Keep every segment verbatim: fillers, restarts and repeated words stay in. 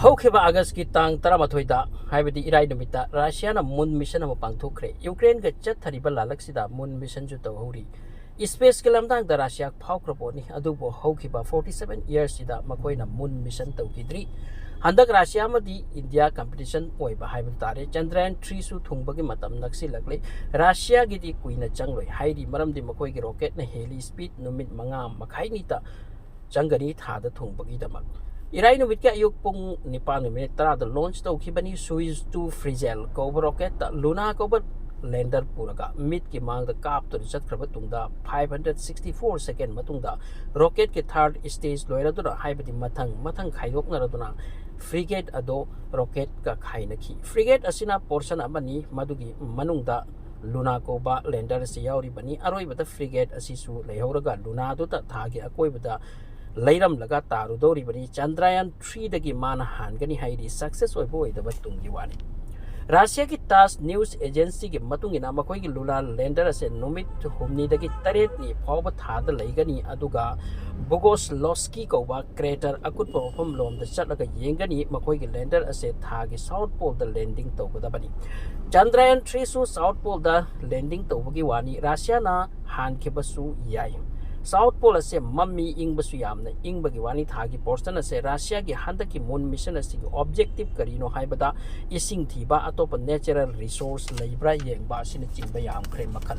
ꯍꯧꯈꯤꯕ ꯑꯥꯒꯁꯀꯤ ꯇꯥꯡ ꯇꯔꯥꯃꯥꯊꯣꯏꯗ, ꯍꯥꯏꯕꯗꯤ ꯏꯔꯥꯏ ꯅꯨꯃꯤꯠꯇ, ꯔꯁꯤꯌꯥꯅ moon mission ꯑꯃ ꯄꯥꯡꯊꯣꯛꯈ꯭ꯔꯦ꯫ ꯌꯨꯀ꯭ꯔꯦꯟꯒ ꯆꯠꯊꯔꯤꯕ ꯂꯥꯜꯂꯛꯁꯤꯗ moon missionꯁꯨ ꯇꯧꯍꯧꯔꯤ꯫ Spaceꯀꯤ ꯂꯝꯗꯥꯡꯗ ꯔꯁꯤꯌꯥ ꯐꯥꯎꯈ꯭ꯔ ꯄꯣꯠꯅꯤ, ꯑꯗꯨꯕꯨ ꯍꯧꯈꯤꯕ forty seven yearsꯁꯤꯗ ꯃꯈꯣꯏꯅ moon mission ꯇꯧꯈꯤꯗ꯭ꯔꯤ꯫ ꯍꯟꯗꯛ ꯔꯁꯤꯌꯥ ꯑꯃꯗꯤ ꯏꯟꯗꯤꯌꯥ competition ꯑꯣꯏꯕ ꯍꯥꯏꯕ ꯇꯥꯔꯦ꯫ ꯆꯟꯗ꯭ꯔꯌꯥꯟ threeꯁꯨ ꯊꯨꯡꯕꯒꯤ ꯃꯇꯝ ꯅꯛꯁꯤꯜꯂꯛꯂꯦ꯫ ꯔꯁꯤꯌꯥꯒꯤꯗꯤ ꯀꯨꯏꯅ ꯆꯪꯂꯣꯏ ꯍꯥꯏꯔꯤ, ꯃꯔꯝꯗꯤ ꯃꯈꯣꯏꯒꯤ rocketꯅ ꯍꯦꯜꯂꯤ, speed ꯅꯨꯃꯤꯠ ꯃꯉꯥ ꯃꯈꯥꯏꯅꯤꯇ ꯆꯪꯒꯅꯤ ꯊꯥꯗ ꯊꯨꯡꯕꯒꯤꯗꯃꯛ꯫ ꯏꯔꯥꯏ ꯅꯨꯃꯤꯠꯀꯤ ꯑꯌꯨꯛ ꯄꯨꯡ ꯅꯤꯄꯥꯟ ꯃꯤꯅꯤꯠ ꯇꯔꯥꯗ launch ꯇꯧꯈꯤꯕꯅꯤ꯫ Soyuz two Freezel ꯀꯧꯕ rocketꯇ Luna ꯀꯧꯕ lander ꯄꯨꯔꯒ ꯃꯤꯠꯀꯤ ꯃꯥꯡꯗ ꯀꯥꯞꯇꯨꯅ ꯆꯠꯈ꯭ꯔꯕ ꯇꯨꯡꯗ, five hundred sixty four second ꯃꯇꯨꯡꯗ, rocketꯀꯤ third stage ꯂꯣꯏꯔꯗꯨꯅ, ꯍꯥꯏꯕꯗꯤ ꯃꯊꯪ ꯃꯊꯪ ꯈꯥꯏꯗꯣꯛꯅꯔꯗꯨꯅ, frigate ꯑꯗꯣ rocketꯀ ꯈꯥꯏꯅꯈꯤ꯫ Frigate ꯑꯁꯤꯅ portion ꯑꯃꯅꯤ, ꯃꯗꯨꯒꯤ ꯃꯅꯨꯡꯗ Luna ꯀꯧꯕ lander ꯑꯁꯤ ꯌꯥꯎꯔꯤꯕꯅꯤ꯫ ꯑꯔꯣꯏꯕꯗ frigate ꯑꯁꯤꯁꯨ ꯂꯩꯍꯧꯔꯒ, Lunaꯗꯨꯗ ꯊꯥꯒꯤ ꯑꯀꯣꯏꯕꯗ ꯂꯩꯔꯝꯂꯒ ꯇꯥꯔꯨꯗꯧꯔꯤꯕꯅꯤ꯫ ꯆꯟꯗ꯭ꯔꯌꯥꯟ threeꯗꯒꯤ ꯃꯥꯅ ꯍꯥꯟꯒꯅꯤ ꯍꯥꯏꯔꯤ, success ꯑꯣꯏꯕ ꯑꯣꯏꯗꯕ ꯇꯨꯡꯒꯤ ꯋꯥꯅꯤ꯫ ꯔꯁꯤꯌꯥꯒꯤ TASS news agencyꯒꯤ ꯃꯇꯨꯡ ꯏꯟꯅ, ꯃꯈꯣꯏꯒꯤ Luna lander ꯑꯁꯦ ꯅꯨꯃꯤꯠ ꯍꯨꯝꯅꯤꯗꯒꯤ ꯇꯔꯦꯠꯅꯤ ꯐꯥꯎꯕ ꯊꯥꯗ ꯂꯩꯒꯅꯤ, ꯑꯗꯨꯒ Bogoslovsky ꯀꯧꯕ crater ꯑꯀꯨꯠꯄ ꯃꯐꯝ ꯂꯣꯝꯗ ꯆꯠꯂꯒ ꯌꯦꯡꯒꯅꯤ꯫ ꯃꯈꯣꯏꯒꯤ lander ꯑꯁꯦ ꯊꯥꯒꯤ south poleꯗ landing ꯇꯧꯒꯗꯕꯅꯤ꯫ ꯆꯟꯗ꯭ꯔꯌꯥꯟ threeꯁꯨ south poleꯗ landing ꯇꯧꯕꯒꯤ ꯋꯥꯅꯤ, ꯔꯁꯤꯌꯥꯅ ꯍꯥꯟꯈꯤꯕꯁꯨ ꯌꯥꯏ꯫ South pole ꯑꯁꯦ ꯃꯝꯃꯤ, ꯏꯪꯕꯁꯨ ꯌꯥꯝꯅ ꯏꯪꯕꯒꯤ ꯋꯥꯅꯤ꯫ ꯊꯥꯒꯤ portion ꯑꯁꯦ ꯔꯁꯤꯌꯥꯒꯤ ꯍꯟꯗꯛꯀꯤ moon mission ꯑꯁꯤꯒꯤ objective ꯀꯔꯤꯅꯣ ꯍꯥꯏꯕꯗ, ꯏꯁꯤꯡ ꯊꯤꯕ, ꯑꯇꯣꯞꯄ natural resource ꯂꯩꯕ꯭ꯔꯥ ꯌꯦꯡꯕ ꯑꯁꯤꯅꯆꯤꯡꯕ ꯌꯥꯝꯈ꯭ꯔꯦ ꯃꯈꯜ꯫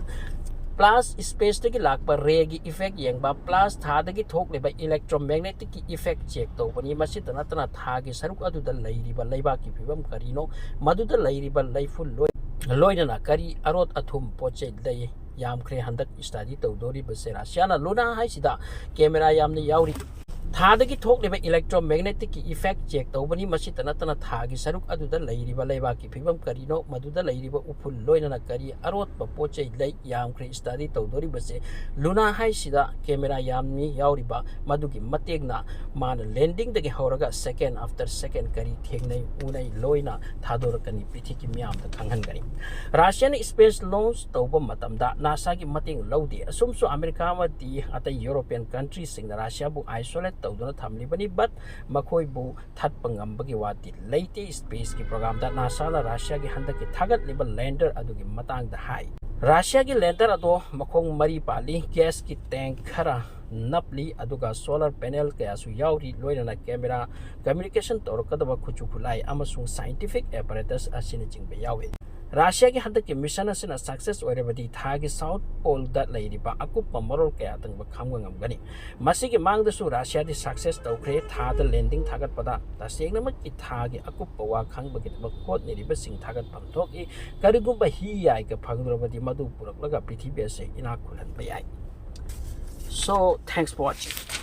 Plus spaceꯇꯒꯤ ꯂꯥꯛꯄ rayꯒꯤ effect ꯌꯦꯡꯕ, plus ꯊꯥꯗꯒꯤ ꯊꯣꯛꯂꯤꯕ electromagneticꯀꯤ effect check ꯇꯧꯕꯅꯤ꯫ ꯃꯁꯤꯇ ꯅꯠꯇꯅ ꯊꯥꯒꯤ ꯁꯔꯨꯛ ꯑꯗꯨꯗ ꯂꯩꯔꯤꯕ ꯂꯩꯕꯥꯛꯀꯤ ꯐꯤꯕꯝ ꯀꯔꯤꯅꯣ, ꯃꯗꯨꯗ ꯂꯩꯔꯤꯕ ꯂꯩꯐꯨ ꯂꯣꯏ-, ꯂꯣꯏꯅꯅ ꯀꯔꯤ ꯑꯔꯣꯠ ꯑꯊꯨꯝ ꯄꯣꯠ ꯆꯩ ꯂꯩ꯫ ꯌꯥꯝꯈ꯭ꯔꯦ ꯍꯟꯗꯛ study ꯇꯧꯗꯣꯔꯤꯕꯁꯦ꯫ ꯔꯁꯤꯌꯥꯅ Luna ꯍꯥꯏꯁꯤꯗ camera ꯌꯥꯝꯅ ꯌꯥꯎꯔꯤ꯫ ꯊꯥꯗꯒꯤ ꯊꯣꯛꯂꯤꯕ electromagneticꯀꯤ effect check ꯇꯧꯕꯅꯤ꯫ ꯃꯁꯤꯇ ꯅꯠꯇꯅ ꯊꯥꯒꯤ ꯁꯔꯨꯛ ꯑꯗꯨꯗ ꯂꯩꯔꯤꯕ ꯂꯩꯕꯥꯛꯀꯤ ꯐꯤꯕꯝ ꯀꯔꯤꯅꯣ, ꯃꯗꯨꯗ ꯂꯩꯔꯤꯕ ꯎꯐꯨꯜ ꯂꯣꯏꯅꯅ ꯀꯔꯤ ꯑꯔꯣꯠꯄ ꯄꯣꯠ ꯆꯩ ꯂꯩ꯫ ꯌꯥꯝꯈ꯭ꯔꯦ study ꯇꯧꯗꯣꯔꯤꯕꯁꯦ꯫ Luna ꯍꯥꯏꯁꯤꯗ camera ꯌꯥꯝꯃꯤ ꯌꯥꯎꯔꯤꯕ, ꯃꯗꯨꯒꯤ ꯃꯇꯦꯡꯅ ꯃꯥꯅ landingꯗꯒꯤ ꯍꯧꯔꯒ second after second ꯀꯔꯤ ꯊꯦꯡꯅꯩ ꯎꯅꯩ ꯂꯣꯏꯅ ꯊꯥꯗꯣꯔꯛꯀꯅꯤ, ꯄ꯭ꯔꯤꯊꯤꯕꯤ ꯃꯤꯌꯥꯝꯗ ꯈꯪꯍꯟꯒꯅꯤ꯫ ꯔꯁꯤꯌꯥꯅ space launch ꯇꯧꯕ ꯃꯇꯝꯗ NASAꯒꯤ ꯃꯇꯦꯡ ꯂꯧꯗꯦ꯫ ꯑꯁꯨꯝꯁꯨ ꯑꯃꯦꯔꯤꯀꯥ ꯑꯃꯗꯤ ꯑꯇꯩ European countryꯁꯤꯡꯅ ꯔꯁꯤꯌꯥꯕꯨ isolate ꯇꯧꯗꯨꯅ ꯊꯝꯂꯤꯕꯅꯤ꯫ But ꯃꯈꯣꯏꯕꯨ ꯊꯠꯄ ꯉꯝꯕꯒꯤ ꯋꯥꯗꯤ ꯂꯩꯇꯦ꯫ Space ꯀꯤ program ꯗ NASA ꯅ Russia ꯒꯤ ꯍꯟꯗꯛꯀꯤ ꯊꯥꯒꯠꯂꯤꯕ lander ꯑꯗꯨꯒꯤ ꯃꯇꯥꯡꯗ ꯍꯥꯏ꯫ Russia ꯒꯤ lander ꯑꯗꯣ ꯃꯈꯣꯡ ꯃꯔꯤ ꯄꯥꯜꯂꯤ, gas ꯀꯤ tank ꯈꯔ ꯅꯞꯂꯤ, ꯑꯗꯨꯒ solar panel ꯀꯌꯥꯁꯨ ꯌꯥꯎꯔꯤ, ꯂꯣꯏꯅꯅ camera, communication ꯇꯧꯔꯛꯀꯗꯕ ꯈꯨꯠꯁꯨ ꯈꯨꯠꯂꯥꯏ ꯑꯃꯁꯨꯡ scientific apparatus ꯑꯁꯤꯅꯆꯤꯡꯕ ꯌꯥꯎꯏ꯫ Russia ꯒꯤ ꯍꯟꯗꯛꯀꯤ mission ꯑꯁꯤꯅ success ꯑꯣꯏꯔꯕꯗꯤ ꯊꯥꯒꯤ South Pole ꯗ ꯂꯩꯔꯤꯕ ꯑꯀꯨꯞꯄ ꯃꯔꯣꯜ ꯀꯌꯥ ꯇꯪꯕ ꯈꯪꯕ ꯉꯝꯒꯅꯤ꯫ ꯃꯁꯤꯒꯤ ꯃꯥꯡꯗꯁꯨ Russia ꯗꯤ success ꯇꯧꯈ꯭ꯔꯦ꯫ ꯊꯥꯗ landing ꯊꯥꯒꯠꯄꯗ ꯇꯁꯦꯡꯅꯃꯛꯀꯤ ꯊꯥꯒꯤ ꯑꯀꯨꯞꯄ ꯋꯥ ꯈꯪꯕꯒꯤꯗꯃꯛ ꯍꯣꯠꯅꯔꯤꯕꯁꯤꯡ ꯊꯥꯒꯠꯐꯝ ꯊꯣꯛꯏ꯫ ꯀꯔꯤꯒꯨꯝꯕ ꯍꯤ ꯌꯥꯏꯒ ꯐꯪꯂꯕꯗꯤ ꯃꯗꯨ ꯄꯨꯔꯛꯂꯒ ꯄ꯭ꯔꯤꯊꯤꯕꯤ ꯑꯁꯤ ꯏꯅꯥꯛ ꯈꯨꯜꯍꯟꯕ ꯌꯥꯏ꯫ So, thanks for watching.